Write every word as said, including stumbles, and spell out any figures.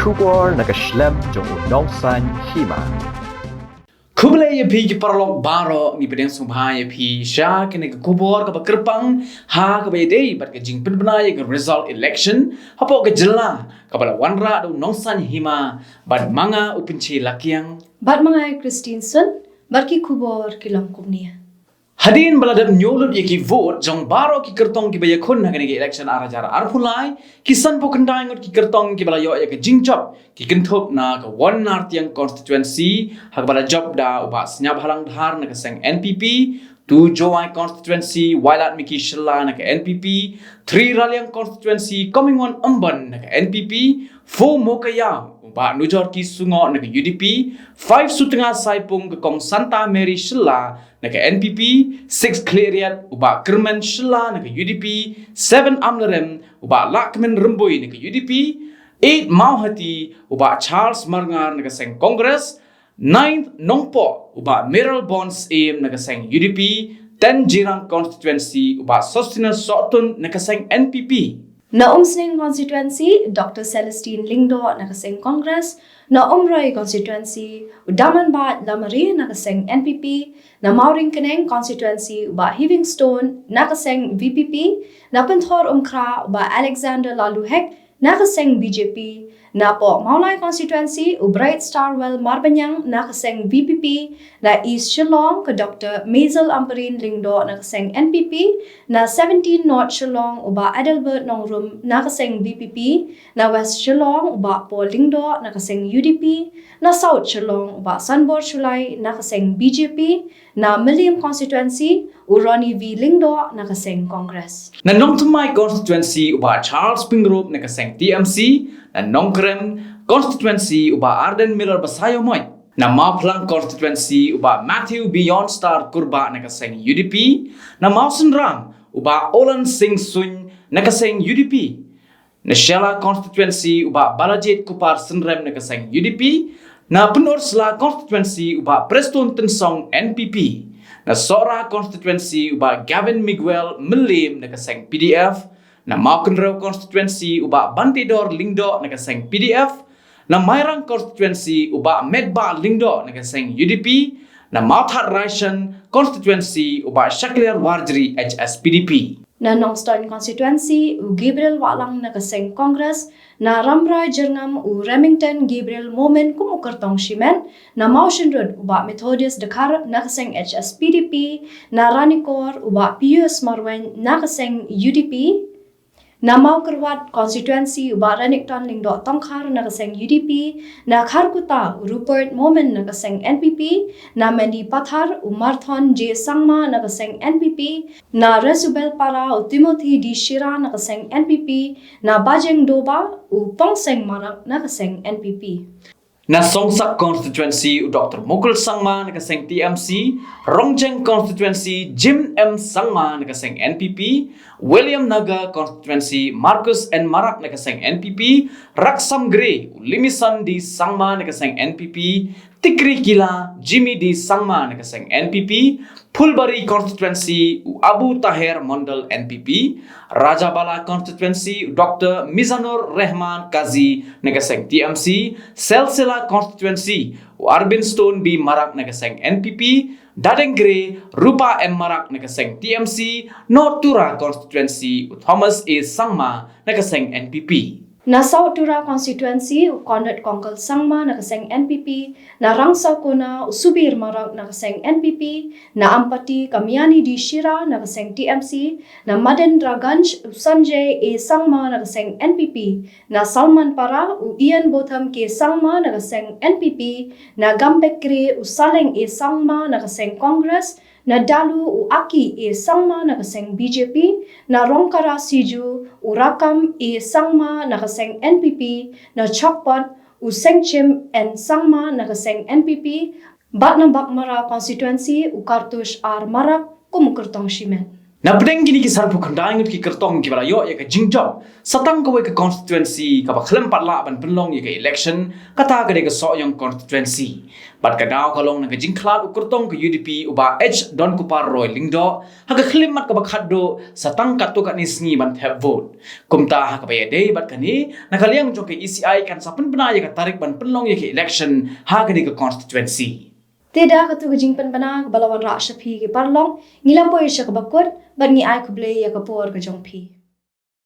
Khubor na ka shlem jong u Nongsaiñ Hima. Khublei ïa phi ki paralok baroh, ngi pdiang sngewbha ïa phi sha kane ka khubor kaba kyrpang ha kaba ïadei bad ka jingpynbna ïa ka result election hapoh ka jylla kaba la wanrah da u Nongsaiñ Hima bad ma nga u Pynche Lakiang. Bad ma nga Christine Sun, bad ki khubor ki long kumne. Hadien ba la dep ñiew lut ïa ki vote jong baroh ki kyrtong kiba ïakhun ha kane ka election ar hajar arphew lai, ki sanphew khyndai ngut ki kyrtong kiba la ïoh ïa ka jingjop ki kynthup na ka Wahn Nartiang constituency ha kaba la jop da u Bah Sniawbhalang Dhar na ka seng N P P, Tu Jowai constituency, Wailadmiki Shylla na ka N P P, Three Raliang constituency, Comingone Ymbon na ka N P P, Four Mowkaiaw u Bah Nujorki Sungoh na ka U D P, Five Sutnga Saipung ka Kong Santa Mary Shylla na ka N P P, Six Khliehriat u Bah Kyrmen Shylla na ka U D P, Seven Amlarem u Bah Lahkmen Rymbui na ka U D P, Eight Mawhati u Bah Charles Marngar na ka seng Congress, Ninth Nongpoh u Bah Mayralborn Syiem na ka seng U D P, Ten Jirang constituency u Bah Sosthenes Sohtun na ka seng N P P. Na Umsning constituency, Doctor Celestine Lyngdoh na ka seng Congress. Na Umroi constituency, u Damanbait Lamare na ka seng N P P. Na Mawryngkneng constituency, u Bah Heavingstone na ka seng V P P. Na Pynthorumkhrah, u Bah Alexander Lalduhek na ka seng B J P. Na Pohmawlai constituency, u Bright Starwell Marbaniang na ka seng V P P. Na East Shillong, ka Doctor Maisel Ampareen Lyngdoh na ka seng N P P. Na Seventeen North Shillong, u Bah Adelbert Nongrum na ka seng V P P. Na West Shillong, u Bah Paul Lyngdoh na ka seng U D P. Na South Shillong, u Bah Sanbor Shullai na ka seng B J P. Na Mylliem constituency, u Ronnie V Lyngdoh na ka seng Congress. Na Nongthymmai constituency, u Bah Charles Pyngrope na ka seng T M C. Na Nongkrem constituency, u Bah Ardent Miller Basaiawmoit. Na Mawphlang constituency, u Bah Matthew Beyondstar Kurbah na ka seng U D P. Na Mawsynram, u Bah Olan Singh Suin na ka seng U D P. Na Shella constituency, u Bah Balajied Kupar Synrem na ka seng U D P. Na Pynursla constituency, u Bah Prestone Tynsong, N P P. Na Sohra constituency, u Bah Gavin Miguel Mylliem na ka seng P D F. Na Mawkynrew constituency, u Bah Bantedor Lyngdoh na ka seng P D F. Na Mairang constituency, u Bah Metbah Lyngdoh na ka seng U D P. Na Mawthadraishan constituency, u Bah Shakliar Warjri, H S P D P. Na Nongstoiñ constituency, u Gabriel Wahlang na ka seng Congress. Na Rambrai Jyrngam, u Remington Gabriel Momin kum u kyrtong shimet. Na Mawshynrut, u Bah Methodius Dkhar na ka seng H S P D P. Na Ranikor, u Bah Pius Marwein na ka seng U D P. Na Mawkyrwat constituency, u Bah Renikton Lyngdoh Tongkhar na ka seng U D P. Na Kharkutta, u Rupert Momin na ka seng N P P. Na Mendipathar, u Marthon J Sangma na ka seng N P P. Na Resubelpara, u Timothy D Shira na ka seng N P P. Na Bajengdoba, u Pongseng Marak na ka seng N P P. Na Songsak constituency, u Doctor Mukul Sangma na ka seng T M C. Rongjeng constituency, Jim M Sangma na ka seng N P P. Williamnagar constituency, Marcus N Marak na ka seng N P P. Rakshamgre, u Limison D Sangma na ka seng N P P. Tikrikilla, Jimmy D Sangma na ka seng N P P. Phulbari constituency, u Abu Taher Mondal N P P. Rajabala constituency, u Doctor Mizanur Rehman Kazi na ka seng T M C. Silsila constituency, u Arbind Stone B Marak na ka seng N P P. Dadengre, Rupa M Marak na ka seng T M C. North Tura constituency, u Thomas A Sangma na ka seng N P P. Na South Tura constituency, u Conrad Kongkal Sangma na ka seng N P P. Na Rangsaw Kona, u Subir Marak na ka seng N P P. Na Ampati, ka Miani D Shira na ka seng T M C. Na Madendraganj, u Sanjay A Sangma na ka seng N P P. Na Salmanpara, u Ian Botham K Sangma na ka seng N P P. Na Gambegre, u Saleng A Sangma na ka seng Congress. Na Dalu, u Aki A Sangma na ka seng B J P. Na Rongkara Siju, u Rakam A Sangma na ka seng N P P. Na Chokpot, u Sengchim N Sangma na ka seng N P P. Bad na Baghmara constituency, u Kartush R Marak kum u kyrtong shimet. Na pdeng kine ki sanphew khyndai ngut ki kyrtong kiba la ïoh ïa ka jingjop sa tang kawei ka constituency kaba khlem pat lah ban pynlong ïa ka election, kata ka dei ka Sohiong constituency. Bad ka daw ka long na ka jingkhlad u kyrtong ka U D P u Bah H Donkupar Roy Lyngdoh ha ka khyllipmat kaba khatduh sa tang katto katne sngi ban thep vote. Kumta ha kaba ïadei bad kane, na ka liang jong ka E C I kan sa pynbna ïa ka tarik ban pynlong ïa ka election ha kane ka constituency. Te da katu ka jingpynbna kaba la wanrah sha phi ki paralok, ngi la poi sha kaba kut bad ngi ai khublei ïa ka por ka jong phi.